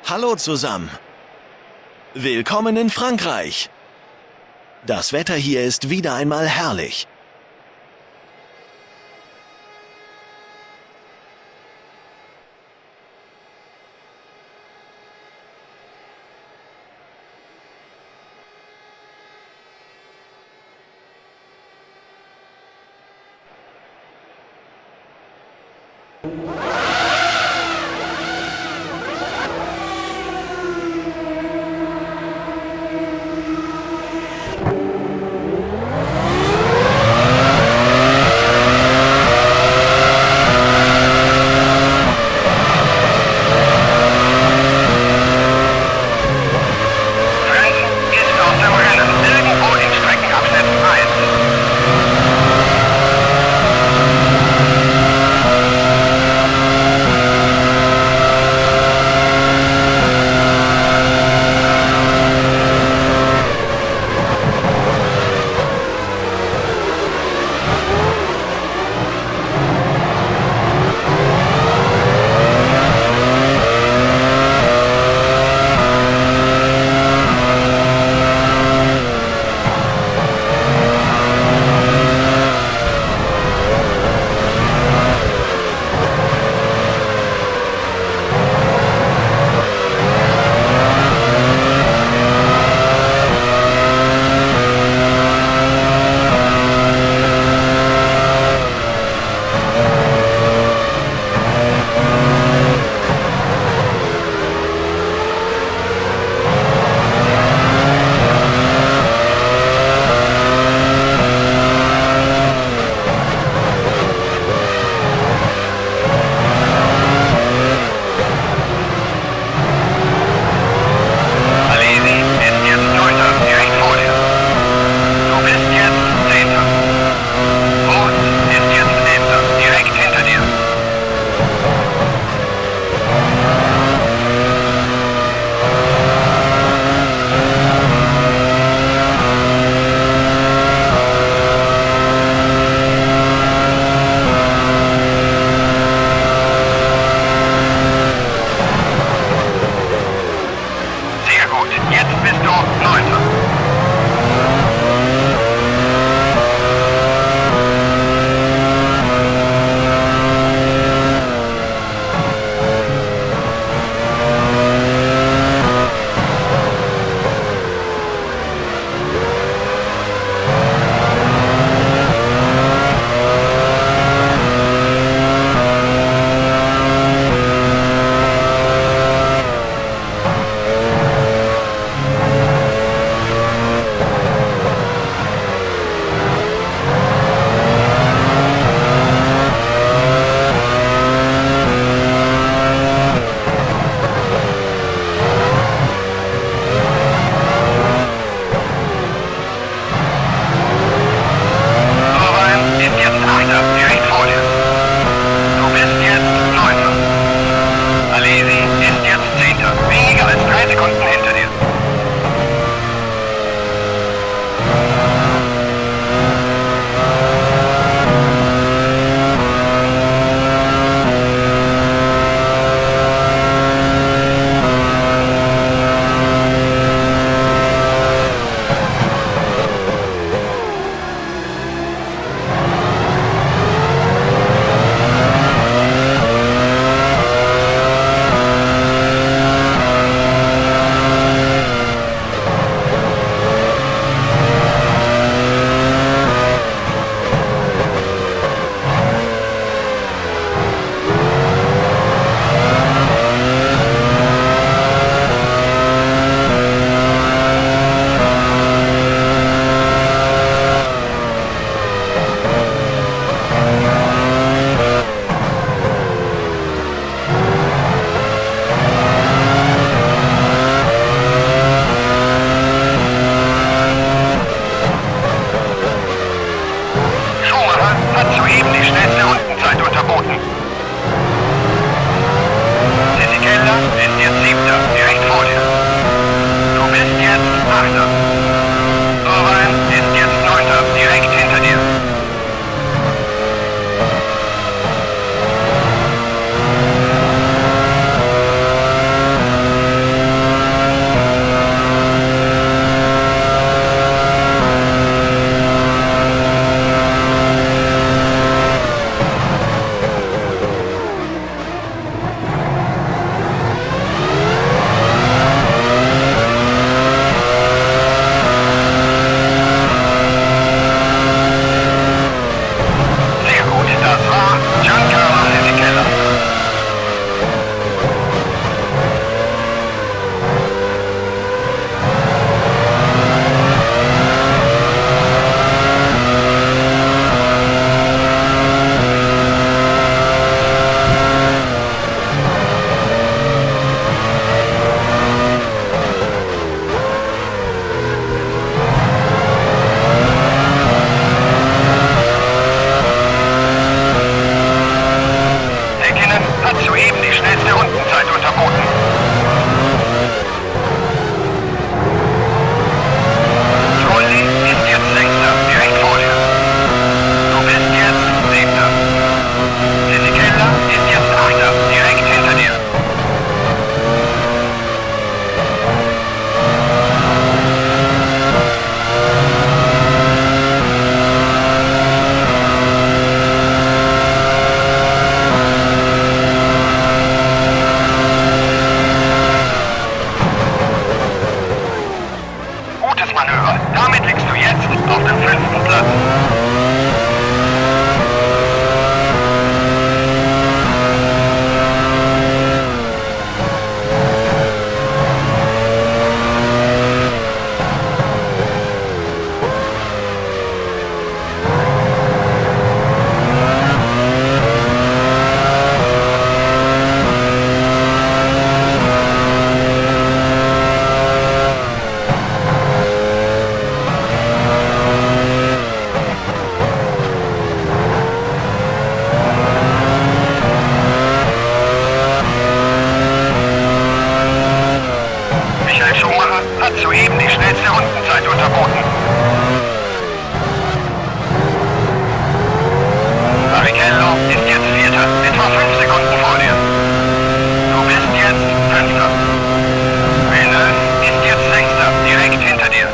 Hallo zusammen. Willkommen in Frankreich. Das Wetter hier ist wieder einmal herrlich. Michael Schumacher hat soeben die schnellste Rundenzeit unterboten. Barrichello ist jetzt Vierter, etwa 5 Sekunden vor dir. Du bist jetzt Fünfter. Villeneuve ist jetzt Sechster, direkt hinter dir.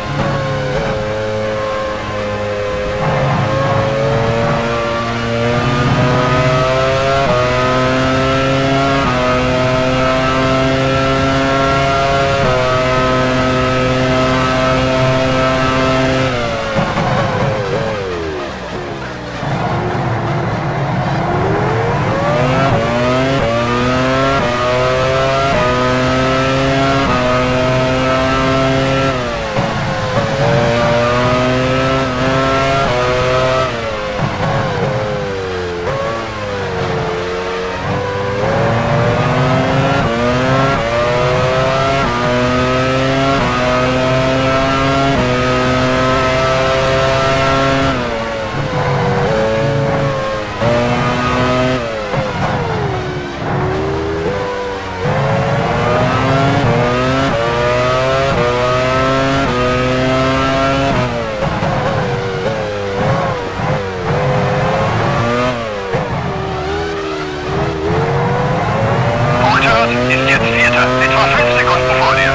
Coulthard ist jetzt Vierter, etwa 5 Sekunden vor dir.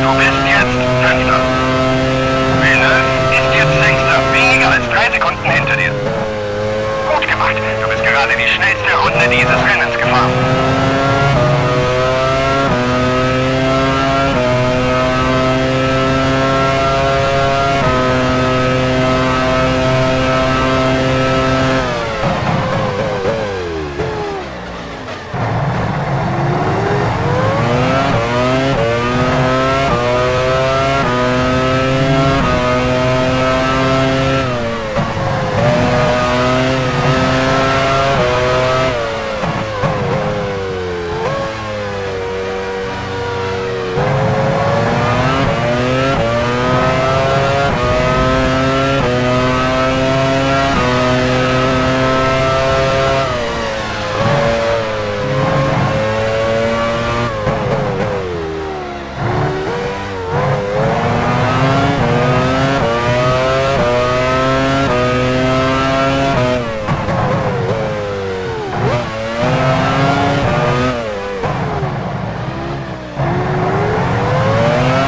Du bist jetzt Fünfter. Villeneuve ist jetzt Sechster, weniger als 3 Sekunden hinter dir. Gut gemacht, du bist gerade die schnellste Runde dieses Rennens gefahren.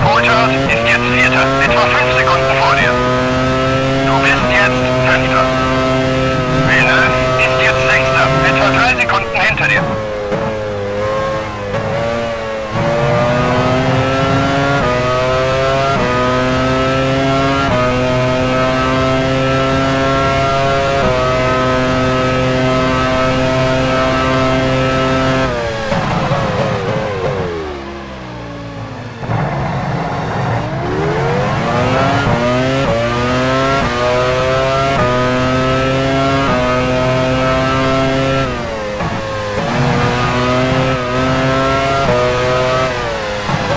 Coulthard ist jetzt Vierter, etwa 5 Sekunden vor dir. Du bist jetzt Fünfter. Villeneuve ist jetzt Sechster, etwa 3 Sekunden hinter dir.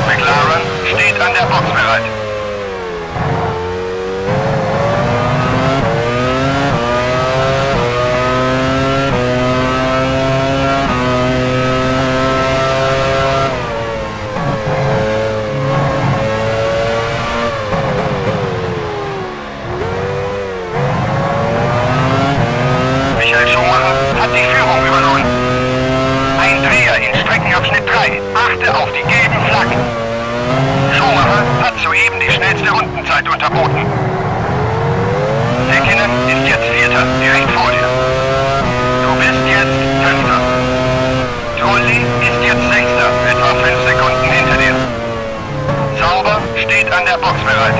McLaren steht an der Box bereit. Michael Schumacher hat die Führung übernommen. Ein Dreher in Streckenabschnitt 3. Achte auf die gelben Flaggen. Schumacher hat soeben die schnellste Rundenzeit unterboten. Häkkinen ist jetzt Vierter, direkt vor dir. Du bist jetzt Fünfter. Trulli ist jetzt Sechster, etwa 5 Sekunden hinter dir. Sauber steht an der Box bereit.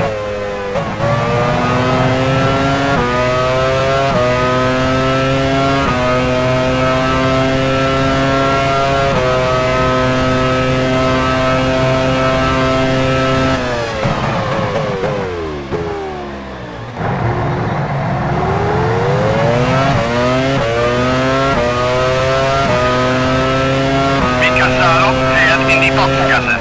Mika Salo fährt in die Boxengasse.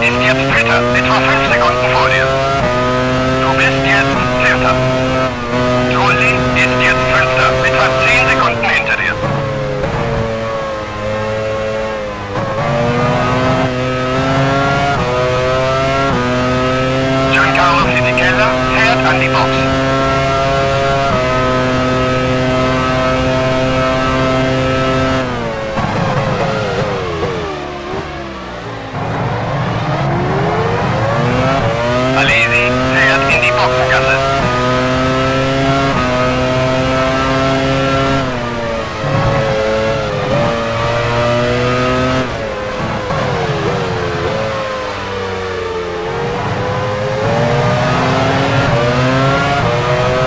ist jetzt Dritter, etwa 5 Sekunden vor dir. Du bist jetzt Vierter. Trulli ist jetzt Fünfter, etwa 10 Sekunden hinter dir. Giancarlo Fisichella fährt an die Box. Alesi fährt in die Boxengasse.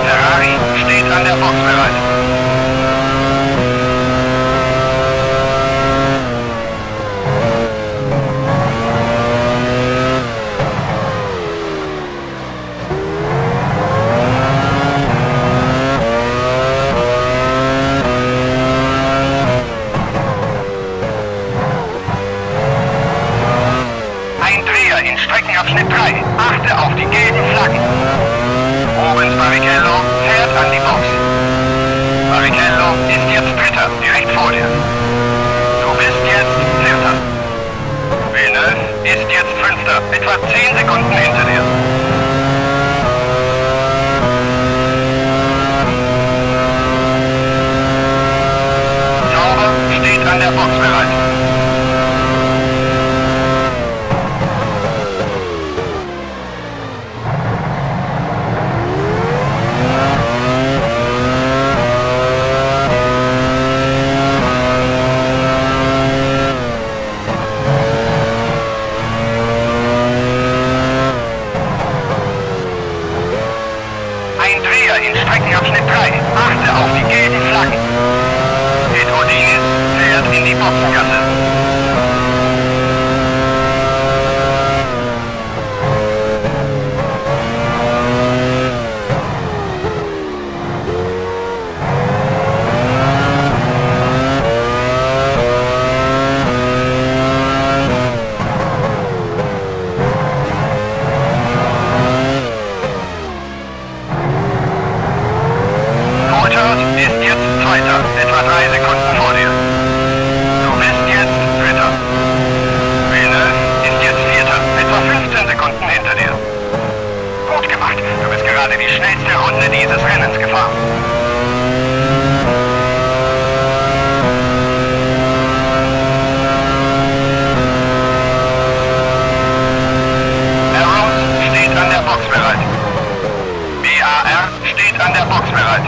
Ferrari steht an der Box bereit. Ein Dreher in Streckenabschnitt 3. Achte auf die gelben Flaggen. Rubens Barrichello fährt an die Box. Barrichello ist jetzt Dritter, direkt vor dir. Du bist jetzt Vierter. Villeneuve ist jetzt Fünfter, etwa 10 Sekunden hinter dir. Sauber steht an der Box bereit. Ein Dreher in Streckenabschnitt 3. Achte auf die gelben Flaggen. Pedro Diniz fährt in die Boxengasse. Coulthard ist jetzt Zweiter, etwa 3 Sekunden vor dir. Du bist jetzt Dritter. Villeneuve ist jetzt Vierter, etwa 15 Sekunden hinter dir. Gut gemacht, du bist gerade die schnellste Runde dieses Rennens gefahren. Arrows steht an der Box bereit. BAR steht an der Box bereit.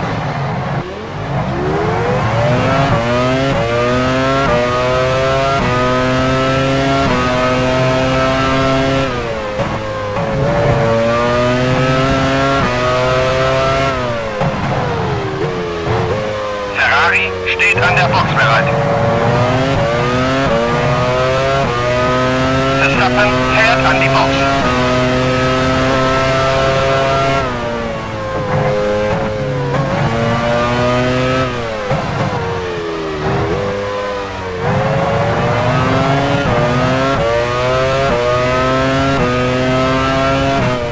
Ferrari steht an der Box bereit. Verstappen fährt an die Box.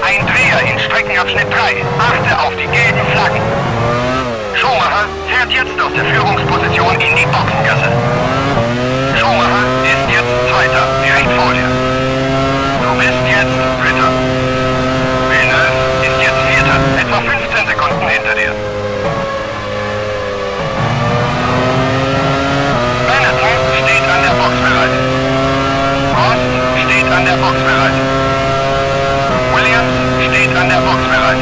Ein Dreher in Streckenabschnitt 3. Achte auf die gelben Flaggen. Schumacher fährt jetzt aus der Führungsposition in die Boxengasse. Schumacher ist jetzt Zweiter, direkt vor dir. Du bist jetzt Dritter. Villeneuve ist jetzt Vierter, etwa 15 Sekunden hinter dir. Benetton steht an der Box bereit. Prost steht an der Box bereit. Williams steht an der Box bereit.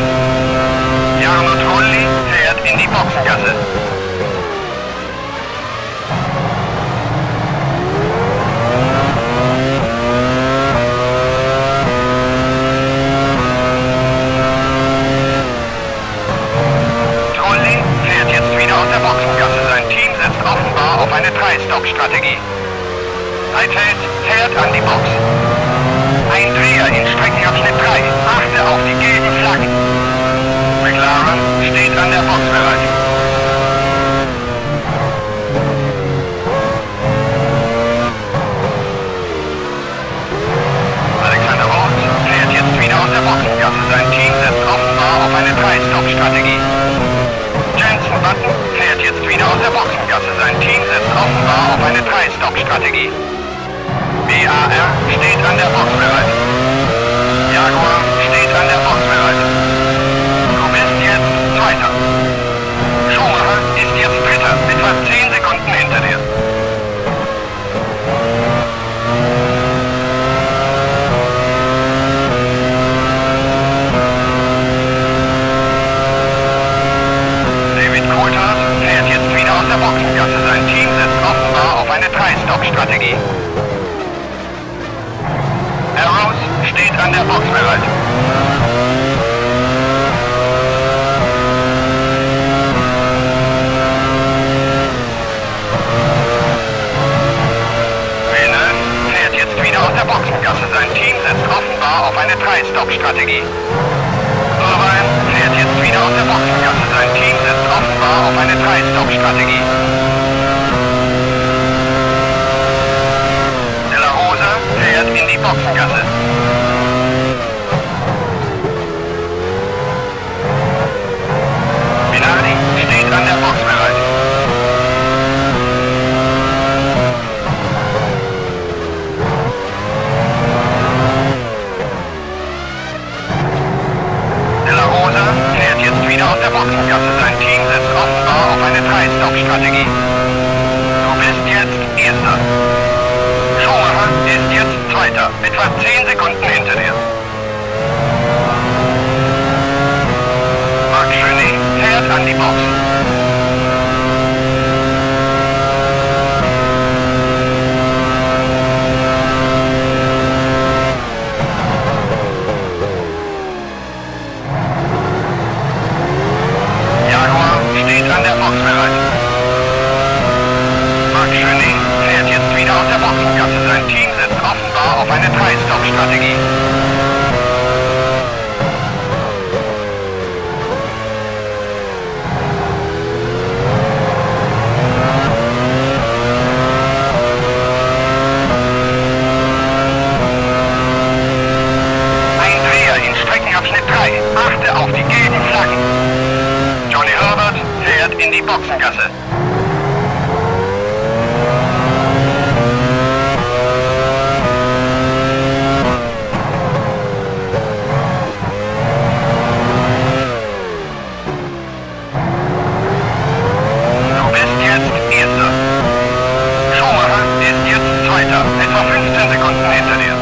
Jarno Trulli fährt in die Boxengasse. Trulli fährt jetzt wieder aus der Boxengasse. Sein Team setzt offenbar auf eine 3-Stop-Strategie. Heidfeld fährt an die Box. Ein Dreher in Streckenabschnitt 3. Achte auf die gelben Flaggen. McLaren steht an der Box bereit. steht an der Box bereit. Villeneuve fährt jetzt wieder aus der Boxengasse. Sein Team setzt offenbar auf eine 3-Stop-Strategie. Irvine fährt jetzt wieder aus der Boxengasse. Sein Team setzt offenbar auf eine 3-Stop-Strategie. De La Rosa fährt in die Boxengasse. Minardi steht an der Box bereit. De La Rosa fährt jetzt wieder aus der Boxengasse. Sein Team setzt offenbar auf eine 3-Stop-Strategie. Du bist jetzt Erster. Schumacher ist jetzt Zweiter, etwa 10 Sekunden hinter dir. Marc Genet fährt an die Box. Jaguar steht an der Box bereit. Marc Genet fährt jetzt wieder aus der Boxengasse. Sein Team setzt offenbar auf eine 3-Stop-Strategie. Ein Dreher in Streckenabschnitt 3. Achte auf die gelben Flaggen. Johnny Herbert fährt in die Boxengasse. Du bist jetzt Erster. Schumacher ist jetzt Zweiter, etwa 15 Sekunden hinter dir.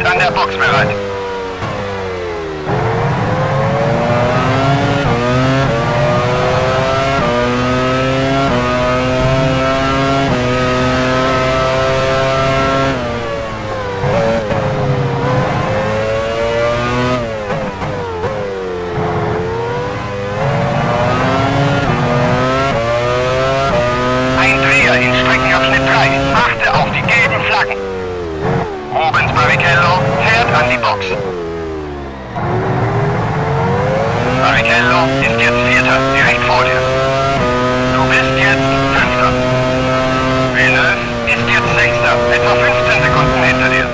steht an der Box bereit. Ein Dreher in Streckenabschnitt 3. Achte auf die gelben Flaggen. Rubens Barrichello fährt an die Box. Barrichello ist jetzt Vierter, direkt vor dir. Du bist jetzt Fünfter. Villeneuve ist jetzt Sechster, etwa 15 Sekunden hinter dir.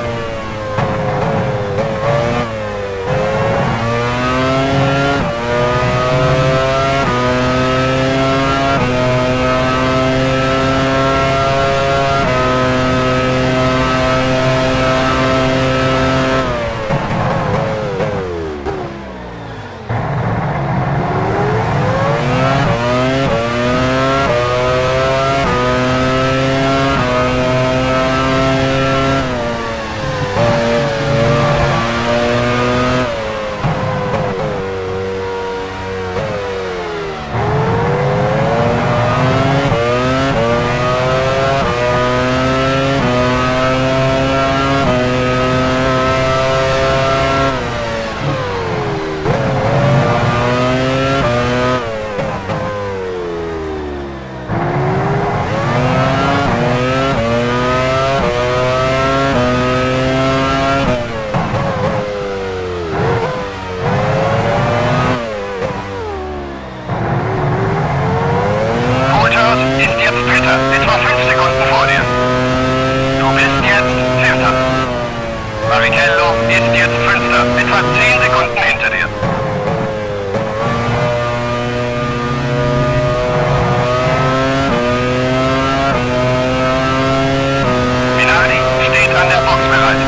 Coulthard ist jetzt Dritter, etwa 5 Sekunden vor dir. Du bist jetzt Vierter. Barrichello ist jetzt Fünfter, etwa 10 Sekunden hinter dir. Minardi steht an der Box bereit.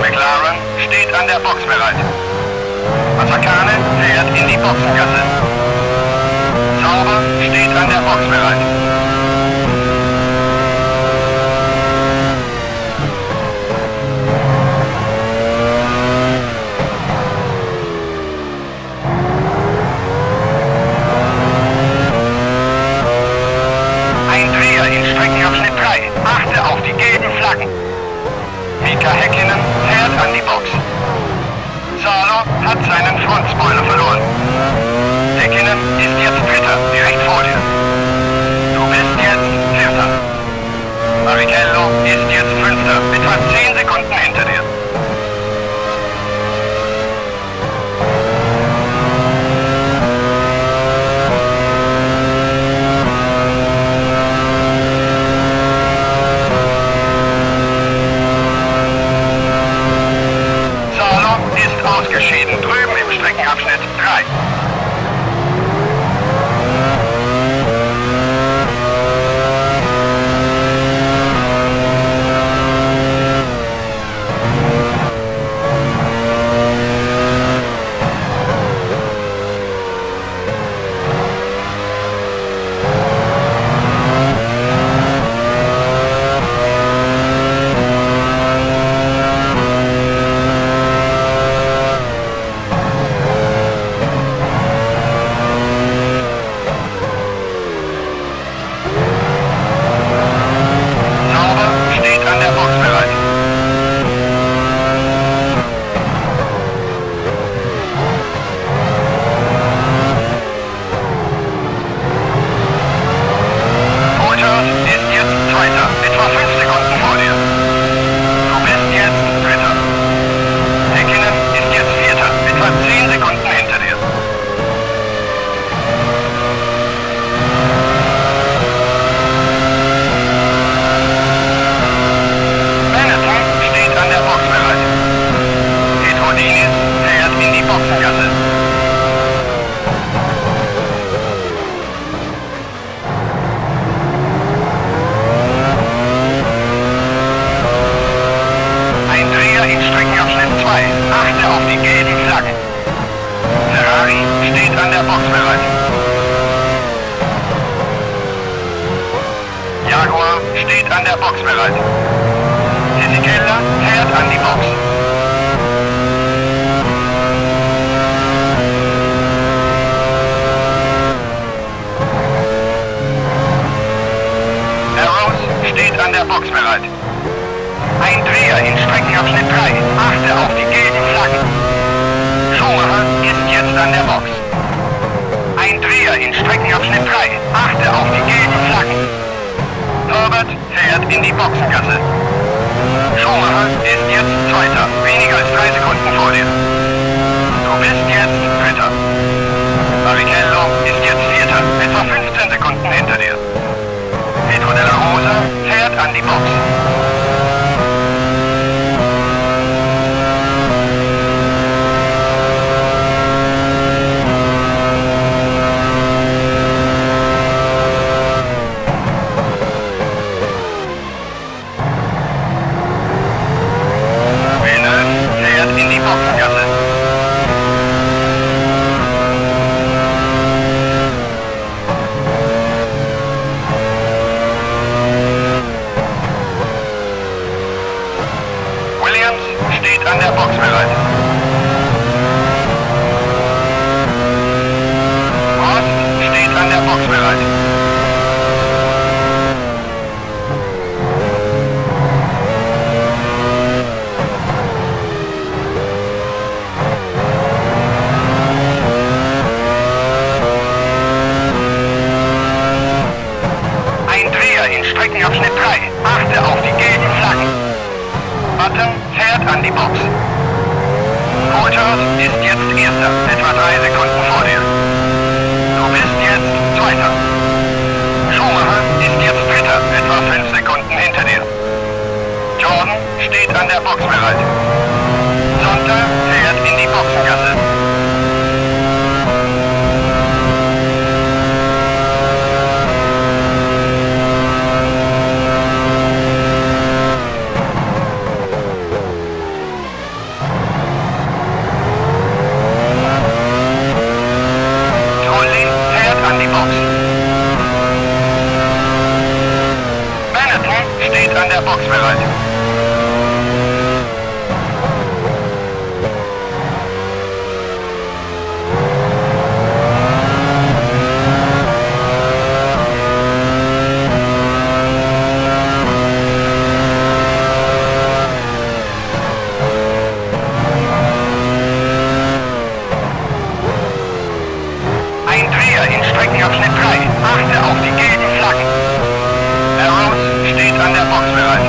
McLaren steht an der Box bereit. Mazzacane fährt in die Boxengasse. Sauber steht an der Box bereit. Ein Dreher in Streckenabschnitt 3. Achte auf die gelben Flaggen. Mika Häkkinen fährt an die Box. Salo hat seinen Frontspoiler verloren. Häkkinen ist jetzt Dritter, direkt vor dir. Du bist jetzt Vierter. Barrichello ist jetzt Fünfter, etwa 10 Sekunden hinter dir. Salo ist ausgeschieden, drüben im Streckenabschnitt 3. auf die gelben Flaggen. Ferrari steht an der Box bereit. Jaguar steht an der Box bereit. Fisichella fährt an die Box. Arrows steht an der Box bereit. Ein Dreher in Streckenabschnitt 3. Achte auf die gelben Flaggen. Schumacher ist jetzt an der Box. Ein Dreher in Streckenabschnitt 3. Achte auf die gelben Flaggen. Herbert fährt in die Boxengasse. Schumacher ist jetzt Zweiter, weniger als 3 Sekunden vor dir. Du bist jetzt Dritter. Barrichello ist jetzt Vierter, etwa 15 Sekunden hinter dir. Pedro de la Rosa fährt an die Box. Fährt in die Boxengasse. Williams steht an der Box bereit. Prost steht an der Box bereit. Streckenabschnitt 3. Achte auf die gelben Flaggen. Button fährt an die Box. Coulthard ist jetzt Erster, etwa 3 Sekunden vor dir. Du bist jetzt Zweiter. Schumacher ist jetzt Dritter, etwa 5 Sekunden hinter dir. Jordan steht an der Box bereit. Zonta fährt in die Boxengasse. Steht an der Box bereit. Ein Dreher in Streckenabschnitt 3. Achte auf die gelben Flaggen. Arrows steht an der Box bereit.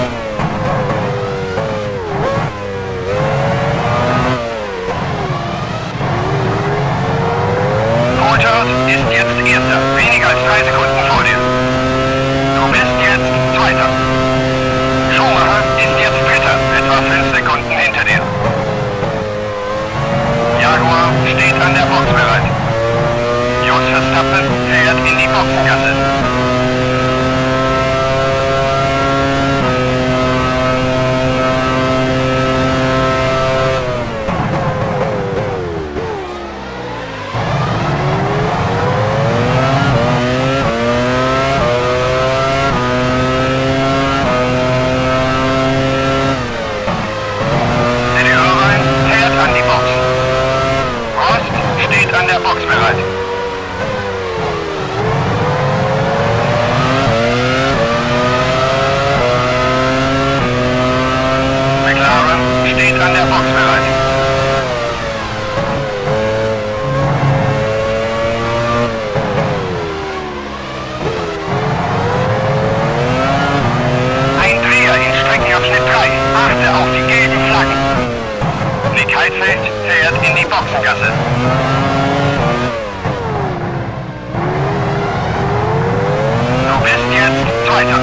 Coulthard ist jetzt Erster, weniger als 3 Sekunden vor dir. Du bist jetzt Zweiter. Schumacher ist jetzt Dritter, etwa 5 Sekunden hinter dir. Jaguar steht an der Box bereit. Jos Verstappen fährt in die Boxengasse. An der Box bereit. McLaren steht an der Box bereit. Ein Dreher in Streckenabschnitt 3. Achte auf die gelben Flaggen. Nick Heidfeld fährt in die Boxengasse. Du bist jetzt Zweiter.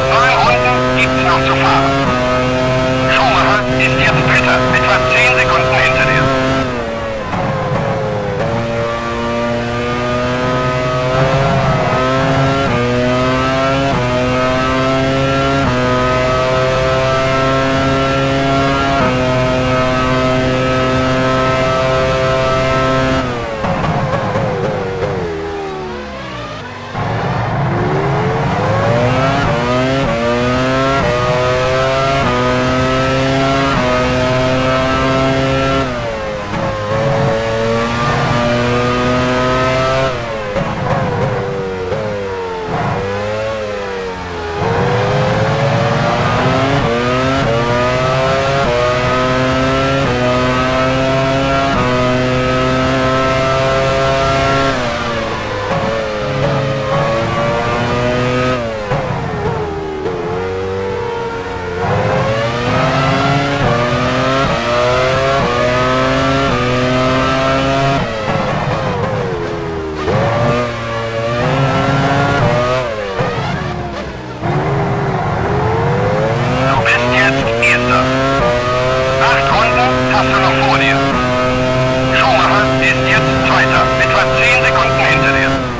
9 Runden gibt's noch zu fahren. Schumacher ist jetzt Dritter, etwa 10 Sekunden hinter dir. dir. Schumacher ist jetzt Zweiter, etwa 10 Sekunden hinter dir.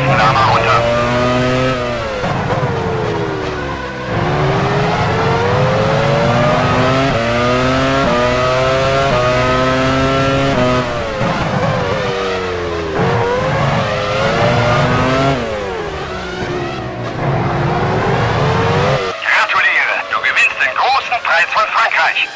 Reifenlama runter. Gratuliere, du gewinnst den großen Preis von Frankreich.